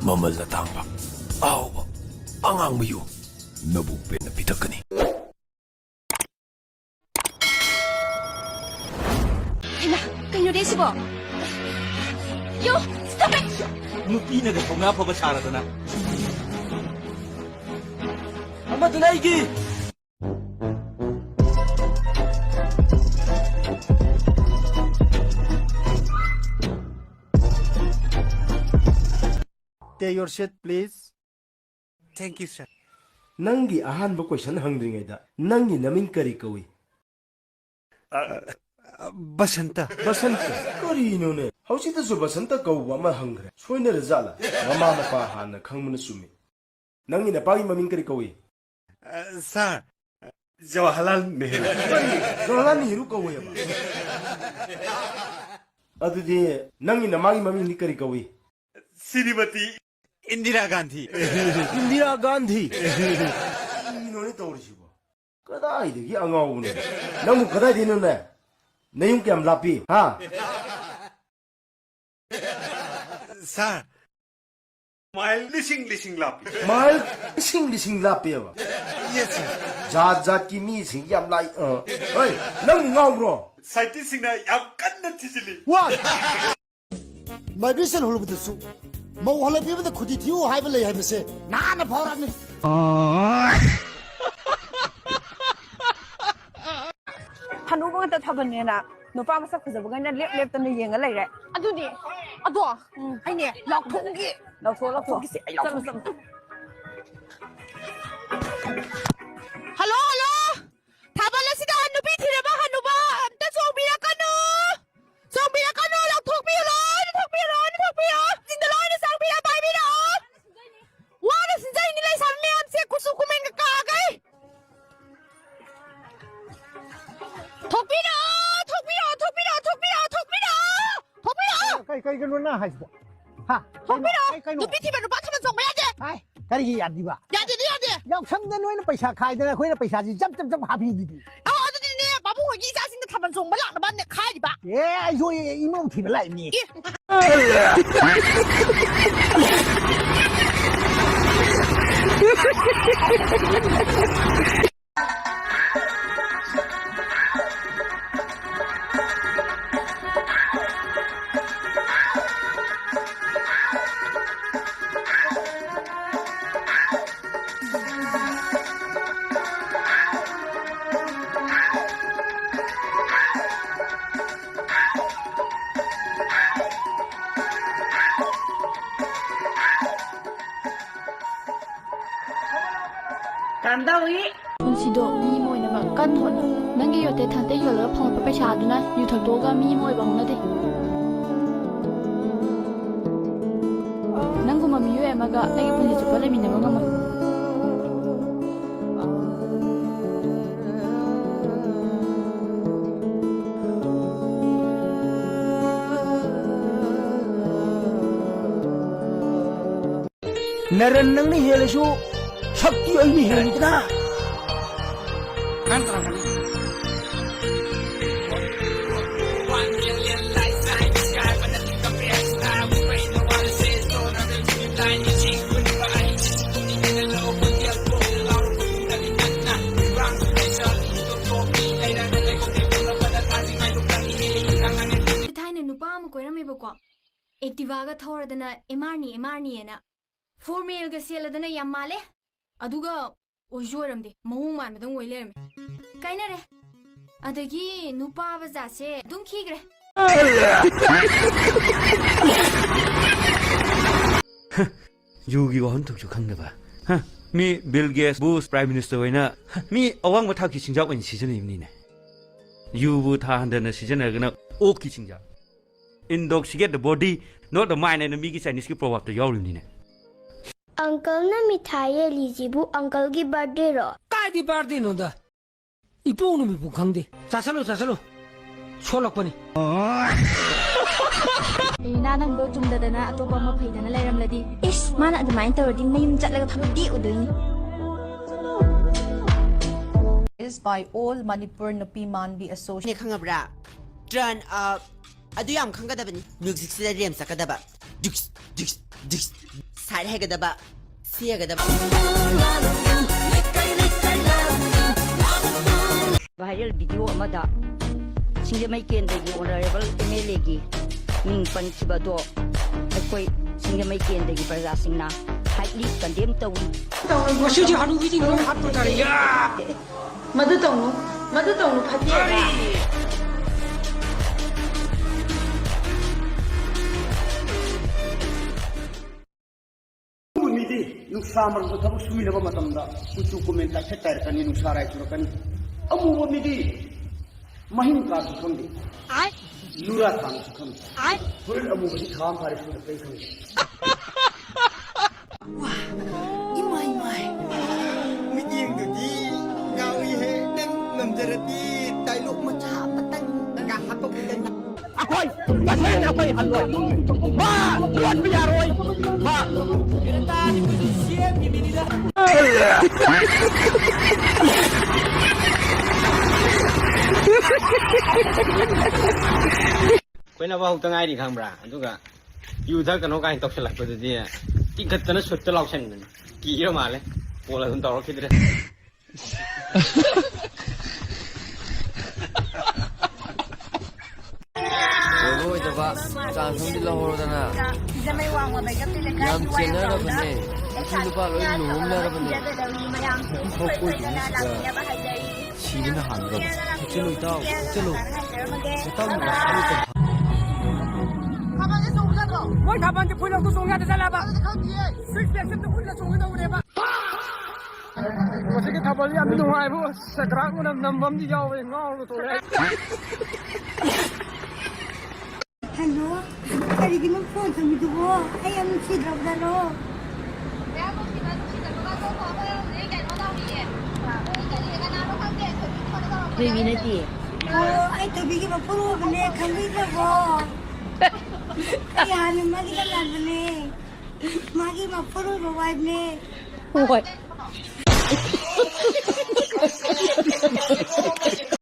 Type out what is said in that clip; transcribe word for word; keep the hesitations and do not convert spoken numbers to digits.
ꯃꯃꯜ ꯑꯇꯥꯡꯕ, ꯑꯍꯥꯎꯕ, ꯑꯉꯥꯡꯕ ꯌꯨ ꯅꯕꯨꯛ ꯄꯦꯟꯅ ꯄꯤꯊꯛꯀꯅꯤ꯫ ꯍꯩꯃꯥ, ꯀꯩꯅꯣꯅꯦ ꯁꯤꯕꯣ? ꯌꯣ, stop it! ꯅꯨꯄꯤꯅꯒ ꯊꯧꯅꯥ ꯐꯕ ꯁꯥꯔꯗꯅ꯫ ꯑꯃꯗꯨꯅ ꯑꯩꯒꯤ꯫ Take your seat, please. Thank you, sir. ꯅꯪꯒꯤ ꯑꯍꯥꯟꯕ question ꯍꯪꯗ꯭ꯔꯤꯉꯩꯗ, ꯅꯪꯒꯤ ꯅꯃꯤꯡ ꯀꯔꯤ ꯀꯧꯏ? ꯑ, ꯑ, ꯕꯁꯟꯇ꯫ ꯕꯁꯟꯇ? ꯀꯔꯤꯅꯣꯅꯦ? ꯍꯧꯖꯤꯛꯇꯁꯨ ꯕꯁꯟꯇ ꯀꯧꯕ ꯑꯃ ꯍꯪꯈ꯭ꯔꯦ꯫ ꯁꯣꯏꯅꯔ ꯖꯥꯠꯂ? ꯃꯃꯥ ꯃꯄꯥ ꯍꯥꯟꯅ ꯈꯪꯕꯅ ꯆꯨꯝꯃꯤ꯫ ꯅꯪꯒꯤ ꯅꯄꯥꯒꯤ ꯃꯃꯤꯡ ꯀꯔꯤ ꯀꯧꯏ? ꯑ, ꯁꯥꯔ, ꯖꯋꯥꯍꯔꯂꯥꯜ ꯅꯦꯍꯔꯨ꯫ ꯀꯔꯤ? ꯖꯋꯥꯍꯔꯂꯥꯜ ꯅꯦꯍꯔꯨ ꯀꯧꯋꯦꯕ? ꯑꯗꯨꯗꯤ ꯅꯪꯒꯤ ꯅꯃꯥꯒꯤ ꯃꯃꯤꯡꯗꯤ ꯀꯔꯤ ꯀꯧꯏ? ꯁ꯭ꯔꯤꯃꯇꯤ ꯏꯟꯗꯤꯔꯥ ꯒꯥꯟꯙꯤ꯫ ꯏꯟꯗꯤꯔꯥ ꯒꯥꯟꯙꯤ? ꯀꯔꯤꯅꯣꯅꯦ ꯇꯧꯔꯤꯁꯤꯕꯣ? ꯀꯗꯥꯏꯗꯒꯤ ꯑꯉꯥꯎꯕꯅꯣ? ꯅꯪꯕꯨ ꯀꯗꯥꯏꯗꯩꯅꯣꯅꯦ? ꯅꯌꯨꯝ ꯀꯌꯥꯝ ꯂꯥꯞꯄꯤ? ꯍꯥ? ꯁꯥꯔ, ꯃꯥꯏꯜ ꯂꯤꯁꯤꯡ ꯂꯤꯁꯤꯡ ꯂꯥꯞꯄꯤ꯫ ꯃꯥꯏꯜ ꯂꯤꯁꯤꯡ ꯂꯤꯁꯤꯡ ꯂꯥꯞꯄꯦꯕ? ꯌꯦꯁ, ꯁꯥꯔ꯫ ꯖꯥꯠ ꯖꯥꯠꯀꯤ ꯃꯤꯁꯤꯡ ꯌꯥꯝ ꯂꯥꯛꯏ꯫ ꯑ, ꯍꯣꯏ, ꯅꯪ ꯉꯥꯎꯕ꯭ꯔꯣ? ꯁꯥꯏꯟꯇꯤꯁꯁꯤꯡꯅ ꯌꯥꯝ ꯀꯟꯅ ꯊꯤꯖꯤꯜꯂꯤ꯫ ꯋꯥ! ꯃꯥꯏꯒ꯭ꯔꯦꯁꯟ ꯍꯧꯔꯛꯄꯗꯁꯨ ꯃꯧ ꯍꯜꯂꯛꯄꯤꯕꯗ ꯈꯨꯗꯤ ꯊꯤꯌꯨ ꯍꯥꯏꯕ ꯂꯩ ꯍꯥꯏꯕꯁꯦ ꯅꯍꯥꯟꯅ ꯐꯥꯎꯔꯛꯑꯕꯅꯤ꯫ ꯍꯅꯨꯕ ꯉꯥꯛꯇ ꯊꯥꯕꯜꯅꯦꯅ ꯅꯨꯄꯥ ꯃꯁꯛ ꯐꯖꯕꯈꯩꯅ ꯂꯦꯞ ꯂꯦꯞꯇꯅ ꯌꯦꯡꯉ ꯂꯩꯔꯦ꯫ ꯑꯗꯨꯅꯦ꯫ ꯑꯗꯣ, ꯎꯝ꯫ ꯑꯩꯅꯦ, ꯂꯥꯎꯊꯣꯛꯎꯒꯦ꯫ ꯂꯥꯎꯊꯣꯛꯑꯣ, ꯂꯥꯎꯊꯣꯛꯑꯣ꯫ ꯂꯥꯎꯊꯣꯛꯈꯤꯁꯦ, ꯑꯩ ꯆꯠꯂꯣ, ꯂꯥꯎꯊꯣꯛ- ꯆꯠꯂꯣ꯫ Hello, hello. ꯊꯥꯕꯜ ꯑꯁꯤꯗ ꯅꯨꯄꯤ ꯊꯤꯔꯕ ꯍꯅꯨꯕ ꯑꯝꯇ ꯆꯣꯡꯕꯤꯔꯛꯀꯅꯨ꯫ ꯆꯣꯡꯕꯤꯔꯛꯀꯅꯨ, ꯂꯧꯊꯣꯛꯄꯤꯌꯨ, ꯂꯣꯏꯅ ꯊꯣꯛꯄꯤꯌꯨ, ꯂꯣꯏꯅ ꯊꯣꯛꯄꯤꯌꯨ꯫ ꯆꯤꯡꯗ ꯂꯣꯏꯅ ꯆꯪꯕꯤꯔꯣ, ꯄꯥꯏꯕꯤꯔꯛꯑꯣ꯫ ꯋꯥꯅ ꯁꯤꯟꯖꯔꯤꯅꯤ ꯂꯩꯁꯥꯕꯤ ꯃꯌꯥꯝꯁꯦ, ꯀꯨꯆꯨ ꯀꯨꯃꯦꯟꯒ ꯀꯥꯒꯩ꯫ ꯊꯣꯛꯄꯤꯔꯛꯑꯣ, ꯊꯣꯛꯄꯤꯔꯛꯑꯣ, ꯊꯣꯛꯄꯤꯔꯛꯑꯣ, ꯊꯣꯛꯄꯤꯔꯛꯑꯣ, ꯊꯣꯛꯄꯤꯔꯛꯑꯣ, ꯊꯣꯛꯄꯤꯔꯛꯑꯣ꯫ ꯀꯩ, ꯀꯩꯒꯤꯅꯣ ꯅꯪ ꯍꯥꯏꯁꯤꯕꯣ? ꯍꯥ? ꯊꯣꯛꯄꯤꯔꯛꯑꯣ꯫ ꯀꯩ, ꯀꯩꯅꯣ? ꯅꯨꯄꯤ ꯊꯤꯕ ꯅꯨꯄꯥ ꯊꯥꯕꯜ ꯆꯣꯡꯕ ꯌꯥꯗꯦ꯫ ꯍꯥꯏ, ꯀꯔꯤꯒꯤ ꯌꯥꯗ꯭ꯔꯤꯕ? ꯌꯥꯗꯦꯗꯤ ꯌꯥꯗꯦ꯫ ꯌꯥꯎꯁꯪꯗ ꯅꯣꯏꯅ ꯄꯩꯁꯥ ꯈꯥꯏꯗꯅ ꯑꯩꯈꯣꯏꯅ ꯄꯩꯁꯥꯁꯤ ꯖꯞ, ꯖꯞ, ꯖꯞ ꯍꯥꯞꯄꯤꯗꯨꯗꯤ꯫ ꯑꯧ, ꯑꯗꯨꯗꯤꯅꯦ, ꯏꯕꯨꯡꯉꯣꯒꯤ ꯏꯆꯥꯁꯤꯡꯗ ꯊꯥꯕꯜ ꯆꯣꯡꯕ ꯂꯥꯛꯅꯕ ꯅꯦꯛꯈꯥꯏꯔꯤꯕ꯫ ꯑꯦ, ꯑꯩꯁꯨ ꯏꯃꯧ ꯊꯤꯕ ꯂꯥꯛꯏꯅꯤ꯫ ꯑꯦ꯫ ꯀꯝꯗꯧꯏ? ꯄꯨꯟꯁꯤꯗꯣ ꯃꯤ ꯑꯃ ꯑꯣꯏꯅꯕ ꯀꯟꯅ ꯍꯣꯠꯅꯧ꯫ ꯅꯪꯒꯤ ꯌꯣꯠꯇꯦ ꯊꯥꯡꯇꯦ ꯌꯣꯜꯂꯒ ꯐꯪꯉꯛꯄ ꯄꯩꯁꯥꯗꯨꯅ ꯌꯨ ꯊꯛꯇꯣꯛꯑꯒ ꯃꯤ ꯑꯃ ꯑꯣꯏꯕ ꯍꯧꯅꯗꯦ꯫ ꯅꯪꯒꯨꯝꯕ ꯃꯤꯑꯣꯏ ꯑꯃꯒ ꯑꯩꯒꯤ ꯄꯨꯟꯁꯤ ꯆꯨꯞꯄ ꯂꯩꯃꯤꯟꯅꯕ ꯉꯝꯃꯣꯏ꯫ ꯅꯔꯟ ꯅꯪꯅ ꯍꯦꯜꯂꯁꯨ ꯁꯛꯇꯤ ꯑꯩꯅ ꯍꯦꯜꯂꯤꯗꯅ꯫ ꯊꯥꯏꯅ ꯅꯨꯄꯥ ꯑꯃ ꯀꯣꯏꯔꯝꯃꯦꯕꯀꯣ, ꯑꯦꯛꯇꯤꯚꯥꯒ ꯊꯧꯔꯗꯅ ꯑꯦꯝ ꯑꯥꯔꯅꯤ, ꯑꯦꯝ ꯑꯥꯔꯅꯤꯅ ꯐꯣꯔꯃꯦꯜꯒ ꯁꯦꯠꯂꯗꯅ ꯌꯥꯝ ꯃꯥꯜꯂꯦ꯫ ꯑꯗꯨꯒ ꯑꯣꯏꯁꯨ ꯑꯣꯏꯔꯝꯗꯦ, ꯃꯑꯣꯡ ꯃꯥꯟꯕꯗꯪ ꯑꯣꯏ ꯂꯩꯔꯝꯃꯦ꯫ ꯀꯥꯏꯅꯔꯦ꯫ ꯑꯗꯒꯤ ꯅꯨꯄꯥ ꯕꯖꯥꯠꯁꯦ ꯑꯗꯨꯝ ꯈꯤꯈ꯭ꯔꯦ꯫ ꯌꯨꯒꯤ ꯋꯥꯍꯟꯊꯣꯛꯁꯨ ꯈꯪꯗꯕ꯫ ꯍ, ꯃꯤ ꯕꯤꯜ ꯒꯦꯠꯁ, ꯕꯨꯁ, ꯄ꯭ꯔꯥꯏꯝ ꯃꯤꯅꯤꯁꯇꯔ ꯑꯣꯏꯅ, ꯍ, ꯃꯤ ꯑꯋꯥꯡꯕ ꯊꯥꯛꯀꯤ ꯆꯤꯟꯖꯥꯛ ꯑꯣꯏꯅ ꯁꯤꯖꯤꯟꯅꯔꯤꯕꯅꯤꯅꯦ꯫ ꯌꯨꯕꯨ ꯊꯥ ꯍꯟꯗꯅ ꯁꯤꯖꯤꯟꯅꯔꯒꯅ ꯑꯣꯛꯀꯤ ꯆꯤꯟꯖꯥꯛ꯫ Intoxicate the body, not the mind ꯍꯥꯏꯅ ꯃꯤꯒꯤ ꯆꯥꯏꯅꯤꯁꯀꯤ ꯄ꯭ꯔꯣꯚꯥꯕꯇ ꯌꯥꯎꯔꯤꯕꯅꯤꯅꯦ꯫ ꯑꯪꯀꯜꯅ ꯃꯤꯊꯥꯏ ꯌꯦꯜꯂꯤꯁꯤꯕꯨ ꯑꯪꯀꯜꯒꯤ ꯕꯥꯔꯗꯦꯔꯣ? ꯀꯥꯏꯗꯤ ꯕꯥꯔꯗꯦꯅꯣꯗ? ꯏꯄꯣꯛ ꯅꯨꯃꯤꯠꯄꯨ ꯈꯪꯗꯦ꯫ ꯆꯥꯁꯜꯂꯨ, ꯆꯥꯁꯜꯂꯨ꯫ ꯁꯣꯜꯂꯛꯄꯅꯤ꯫ ꯔꯤꯅꯥ, ꯅꯪꯗꯣ ꯆꯨꯝꯗꯗꯅ ꯑꯇꯣꯞꯄ ꯑꯃ ꯐꯩꯗꯅ ꯂꯩꯔꯝꯂꯗꯤ? ꯏꯁ, ꯃꯥꯅ ꯑꯗꯨꯃꯥꯏꯅ ꯇꯧꯔꯗꯤ ꯃꯌꯨꯝ ꯆꯠꯂꯒ ꯐꯝꯗꯦꯛ ꯎꯗꯣꯏꯅꯤ꯫ By all Manipur Nupi Manbi Association. ꯈꯪꯉꯕ꯭ꯔꯥ? Turn up. ꯑꯗꯨ ꯌꯥꯝ ꯈꯪꯒꯗꯕꯅꯤ꯫ Musicꯁꯤꯗ ꯔꯦꯝ ꯆꯠꯀꯗꯕ, ꯗꯤꯛꯁ ꯗꯤꯛꯁ ꯗꯤꯛꯁ꯫ ꯁꯥꯏꯠ ꯍꯩꯒꯗꯕ, ꯁꯤ ꯍꯩꯒꯗꯕ꯫ Viral video ꯑꯃꯗ ꯁꯤꯡꯖꯃꯩ ꯀꯦꯟꯗ꯭ꯔꯒꯤ Honourable MLAꯒꯤ ꯃꯤꯡ ꯄꯟꯈꯤꯕꯗꯣ ꯑꯩꯈꯣꯏ ꯁꯤꯡꯖꯃꯩ ꯀꯦꯟꯗ꯭ꯔꯒꯤ ꯄ꯭ꯔꯖꯥꯁꯤꯡꯅ highly condemn ꯇꯧꯏ꯫ ꯉꯁꯤꯗꯤ ꯍꯅꯨꯕꯤꯁꯤꯡ ꯂꯣꯏ ꯍꯥꯠꯄ ꯇꯥꯔꯦ꯫ ꯌꯥ! ꯃꯗꯨ ꯇꯧꯅꯨ, ꯃꯗꯨ ꯇꯧꯅꯨ, ꯐꯠꯇꯦ꯫ ꯑꯃꯨꯕ ꯃꯤꯗꯤ ꯅꯨꯡꯁꯥ ꯃꯔꯛꯇ ꯊꯕꯛ ꯁꯨꯃꯤꯟꯅꯕ ꯃꯇꯝꯗ ꯀꯨꯆꯨ ꯀꯨꯃꯦꯟ ꯀꯥꯏꯊꯠ ꯀꯥꯏꯔꯛꯀꯅꯤ, ꯅꯨꯡꯁꯥ ꯔꯥꯏ ꯆꯨꯔꯛꯀꯅꯤ꯫ ꯑꯃꯨꯕ ꯃꯤꯗꯤ ꯃꯍꯤꯡ ꯀꯥꯕꯁꯨ ꯈꯪꯗꯦ, ꯅꯨꯔꯥ ꯊꯥꯡꯕꯁꯨ ꯈꯪꯗꯦ꯫ ꯍꯣꯔꯦꯟ ꯑꯃꯨꯕꯁꯤ ꯊꯥ ꯑꯃ ꯐꯥꯔꯦ ꯁꯨꯗ ꯀꯩ ꯈꯪꯗꯦ꯫ ꯋꯥ! ꯏꯃꯥꯏ, ꯏꯃꯥꯏ! ꯃꯤꯠꯌꯦꯡꯗꯨꯗꯤ ꯉꯥꯎꯏꯍꯦ꯫ ꯅꯪ ꯉꯝꯖꯔꯗꯤ dialogue ꯃꯆꯥ ꯑꯃꯇꯪꯒ ꯍꯥꯞꯄꯛꯎꯗꯅ꯫ ꯑꯩꯈꯣꯏ ꯇꯁꯦꯡꯅ ꯑꯩꯈꯣꯏ ꯍꯜꯂꯣꯏ꯫ ꯃꯥ ꯌꯣꯠꯄ ꯌꯥꯔꯣꯏ꯫ ꯃꯥ ꯀꯣꯏꯅꯕ ꯍꯧꯇ ꯉꯥꯏꯔꯤ ꯈꯪꯕ꯭ꯔꯥ? ꯑꯗꯨꯒ ꯌꯨ ꯊꯛꯀꯅꯣ ꯀꯥꯏꯅ ꯇꯧꯁꯜꯂꯛꯄꯗꯨꯗꯤ ꯇꯤꯡꯈꯠꯇꯅ ꯁꯨꯠꯇ ꯂꯥꯎꯁꯟꯕꯅꯤ꯫ ꯀꯤꯔ ꯃꯥꯜꯂꯦ꯫ ꯀꯣꯜ ꯑꯗꯨꯝ ꯇꯧꯔꯛꯈꯤꯗ꯭ꯔꯦ꯫ ꯑꯣꯏꯕ ꯑꯣꯏꯗꯕ ꯆꯥꯟꯁ ꯑꯃꯗꯤ ꯂꯧꯍꯧꯔꯣꯗꯅ꯫ ꯌꯥꯝ ꯆꯦꯟꯅꯔꯕꯅꯦ꯫ ꯅꯨꯄꯤ ꯅꯨꯄꯥ ꯂꯣꯏ ꯂꯨꯍꯣꯡꯅꯔꯕꯅꯦ꯫ ꯅꯨꯄꯤ ꯐꯥꯎ ꯀꯣꯏꯗ꯭ꯔꯤꯉꯩꯁꯤꯗ ꯁꯤꯕꯅ ꯍꯥꯟꯈ꯭ꯔꯕ꯫ ꯆꯠꯂꯨ ꯏꯇꯥꯎ, ꯆꯠꯂꯨ꯫ ꯏꯇꯥꯎ ꯅꯨꯄꯥ ꯁꯤꯕꯨ ꯀꯩꯅꯣ꯫ ꯃꯣꯏ ꯊꯥꯕꯜꯁꯦ ꯐꯨꯜ ꯂꯧꯊꯣꯛ ꯆꯣꯡ ꯌꯥꯗ ꯆꯠꯂꯕ? ꯁꯤꯛꯁ ꯄꯦꯛꯁꯦ ꯎꯠꯂ ꯆꯣꯡꯒꯗꯧꯕꯅꯦꯕ꯫ ꯃꯁꯤꯒꯤ ꯊꯥꯕꯜꯁꯦ ꯌꯥꯝ ꯅꯨꯡꯉꯥꯏꯕ, ꯁꯦꯒ꯭ꯔꯥꯛ ꯃꯅꯝ ꯅꯝꯕ ꯑꯃꯗꯤ ꯌꯥꯎꯋꯦ, ꯉꯥꯎꯔꯒ ꯇꯣꯛꯂꯦ꯫ ꯍꯜꯂꯣ, ꯀꯔꯤꯒꯤꯅꯣ ꯐꯣꯟ ꯊꯝꯃꯤꯗꯨꯕꯣ? ꯑꯩ ꯌꯥꯝ ꯅꯨꯡꯁꯤꯗ꯭ꯔꯕꯖꯥꯠꯂꯣ? ꯊꯣꯏꯕꯤ ꯅꯠꯇꯦ꯫ ꯑꯣ, ꯑꯩ ꯊꯣꯏꯕꯤꯒꯤ ꯃꯄꯨꯔꯣꯏꯕꯅꯦ, ꯈꯪꯕꯤꯗ꯭ꯔꯕꯣ? ꯑꯩ ꯍꯥꯟꯅ ꯃꯥꯒꯤ ꯂꯥꯛꯅꯕꯅꯦ꯫ ꯃꯥꯒꯤ ꯃꯄꯨꯔꯣꯏꯕ ꯋꯥꯏꯐꯅꯦ꯫ ꯍꯣꯏ꯫